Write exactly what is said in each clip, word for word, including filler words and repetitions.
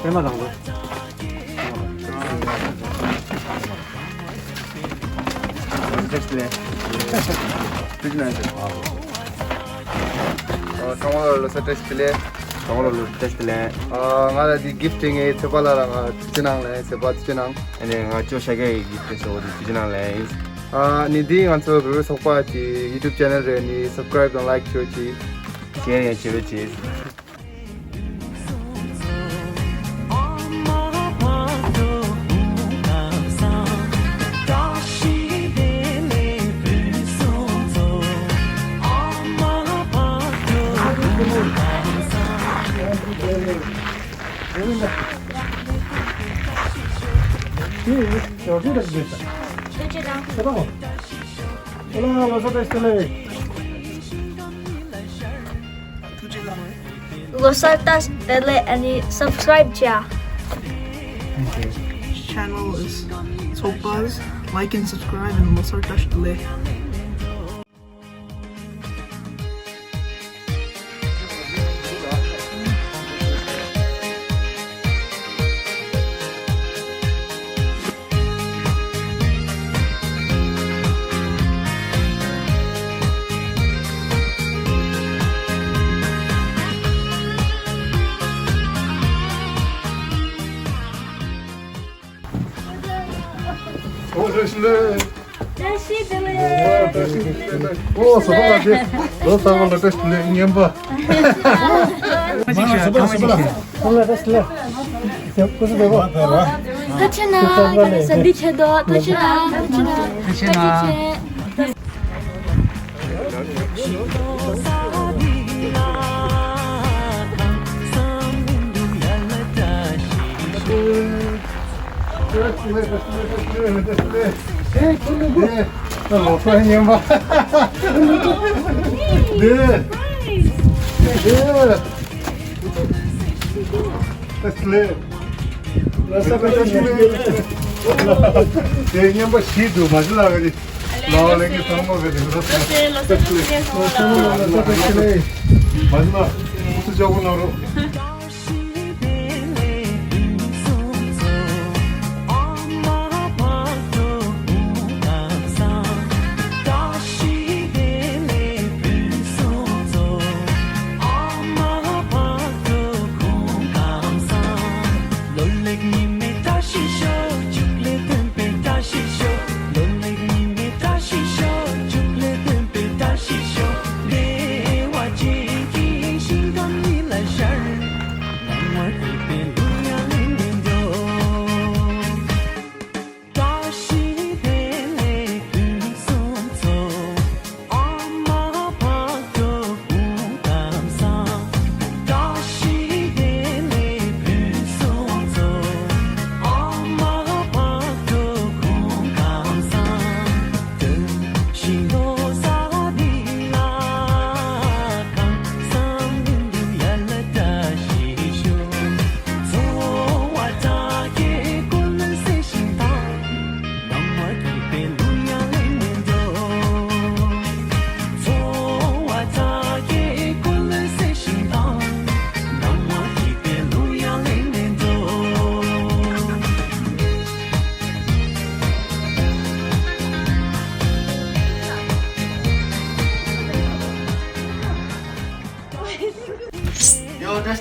པད་མ་དང་པོ། བཀྲ་ཤིས་བདེ་ལེགས། བཀྲ་ཤིས་བདེ་ལེགས། ཨ། ཚང་མ་ལ་ལོ་གསར་བཀྲ་ཤིས་བདེ་ལེགས། ཚང་མ་ལ་ལོ་གསར་བཀྲ་ཤིས་བདེ་ལེགས། ཨ། ང་ལ་འདི་གིཕ་ཊི་ངའི་ཚེ་དཔག་ལགས་ལ་ང་ཐུགས་རྗེ་གནང་ལགས། ཚེ་དཔག་ཐུགས་རྗེ་གནང་། ཨ་ནི་ང་ཅོ་ཤ་ཀའི་གིཕ་ཊི་སོ་ཐུགས་རྗེ་གནང་ལགས། ཨ་ནི་འདི་ང་ཚོ་བོད་པའི་ཚོགས་པ་གི་ཡུ་ཊུབ་ཅེ་ནལ་རེད། ནི་སབ་སི་ཀ་རེབ་དང་ལའིཀ་བྱོས་ཅིག་ཤེར་ཡང་བྱེད་རོགས་གྱིས། ལོ་གསར་བཀྲ་ཤིས་བདེ་ལེགས། ཨ་ནི་སབ་སི་ཀ་རེབ་བྱས། Channel is ཚོགས་པ། Like and subscribe and ལོ་གསར་བཀྲ་ཤིས་བདེ་ལེགས། ཨོ་བཀྲ་ཤིས་བདེ་ལེགས། བཀྲ་ཤིས་བདེ་ལེགས། ཨོ་བཀྲ་ཤིས་བདེ་ལེགས། ཨོ་བཟོ་པ་ལགས་དེ་ལོ་གསར་པ་ལ་བཀྲ་ཤིས་བདེ་ལེགས་རྔན་པ། མ་བཟོ་པ་ལགས་བཟོ་པ་ལགས། ཁོང་ལ་བཀྲ་ཤིས་བདེ་ལེགས། ཐུགས་རྗེ་གནང་། ཁ་ལག་ཟ་འདི་ཆེད་དུ་ཐུགས་རྗེ་གནང་། ཐུགས་རྗེ་གནང་། ཐུགས་རྗེ་ཆེ། ལོ་གསར་རྔན་པ། འདི། འདི། ལོ་གསར་པ་ཞིག་རེད། དེ་རྔན་པ་ཞིག་འདུག་མ་གཞི་ལ་ག་རེ། ལོ་ལེགས་ཀྱི་ཚང་མ་ག་རེ། ལོ་གསར་པ་ཞིག་རེད། ལོ་གསར་པ་ཞིག་རེད། ལོ་གསར་པ་ཞིག་རེད། མ་གཞི་ལ་ཐུགས་རྗེ་ཆེ་གནང་རོགས།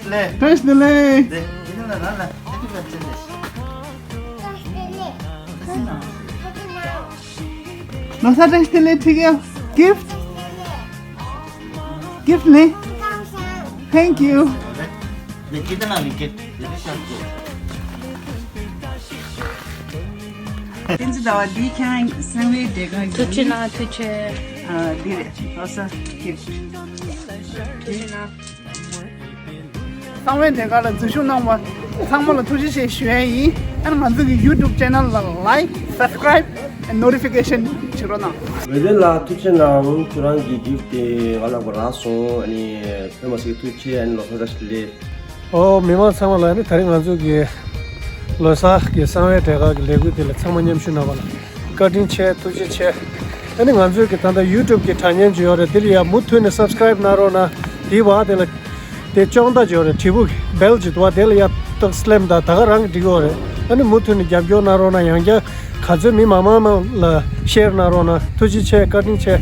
བཀྲ་ཤིས་བདེ་ལེགས། བཀྲ་ཤིས་བདེ་ལེགས། ལོ་གསར་བཀྲ་ཤིས་བདེ་ལེགས། ཐུགས་རྗེ་ཆེ། Gift. Gift ལེན། Thank you. བསྟན་འཛིན་ཟླ་བ། འདི་ཁྱེད་རང་གསང་བའི་འབྲས་དཀར་གྱི། ཐུགས་རྗེ་གནང་། ཐུགས་རྗེ་ཆེ། ཨ། འདི་རེད། ལོ་གསར་གྱི། ཐུགས་རྗེ་གནང་། གསང་བའི་འབྲས་དཀར་ལ་འཛུལ་ཞུགས་གནང་བ་ཚང་མ་ལ་ཐུགས་རྗེ་ཆེ་ཞུ་ཡ་ཡིན། ཨ་ནི་ང་ཚོ་གི་YouTube channel ལ་like, subscribe and notification བྱེད་རོགས་གནང་། འོད་ལྡན་ལགས་ཐུགས་རྗེ་གནང་། ཁྱོད་རང་གི་gift དེ་ང་ལ་དགོས་རག་སོང་། ཨ་ནི་དཔེ་མ་སྲིད་ཐུགས་རྗེ་ཆེ། ཨ་ནི་ལོ་གསར་བཀྲ་ཤིས་བདེ་ལེགས། ཨོ། མི་མང་ཚང་མ་ལ་ནི་ད་རིང་ང་ཚོ་གི་ལོ་གསར་གྱི་གསང་བའི་འབྲས་དཀར་གྱི་ལས་འགུལ་འདི་ལ་ཚང་མ་མཉམ་ཞུགས་གནང་བ་ལ་བཀའ་དྲིན་ཆེ། ཐུགས་རྗེ་ཆེ། ཨ་ནི་ང་ཚོའི་གི་ད་ལྟ་YouTube གི་དྲ་བརྙན་ཅིག་ཡོད་རེད། འདི་ལ་ཡ་མུ་མཐུད་ནས་subscribe གནང་རོགས་གནང་། དེའི་བར་དེ་ལ་དེ་ཅོག་འཐག་ཅིག་ཡོད་རེད། དྲིལ་བུ་bell ཅིག་འདུག་བ། དེ་ལ་ཡ་ཏག་སླེབས་དང་ད་ག་རང་གིས་འགྲིག་གི་ཡོད་རེད། ཨ་ནི་མུ་མཐུད་ནས་རྒྱབ་སྐྱོར་གནང་རོགས་གནང་། ཡང་བསྐྱར་ག་ཚོད་མི་མང་མང་མང་ལ་share གནང་རོགས་གནང་། ཐུགས་རྗེ་ཆེ། བཀའ་དྲིན་ཆེ།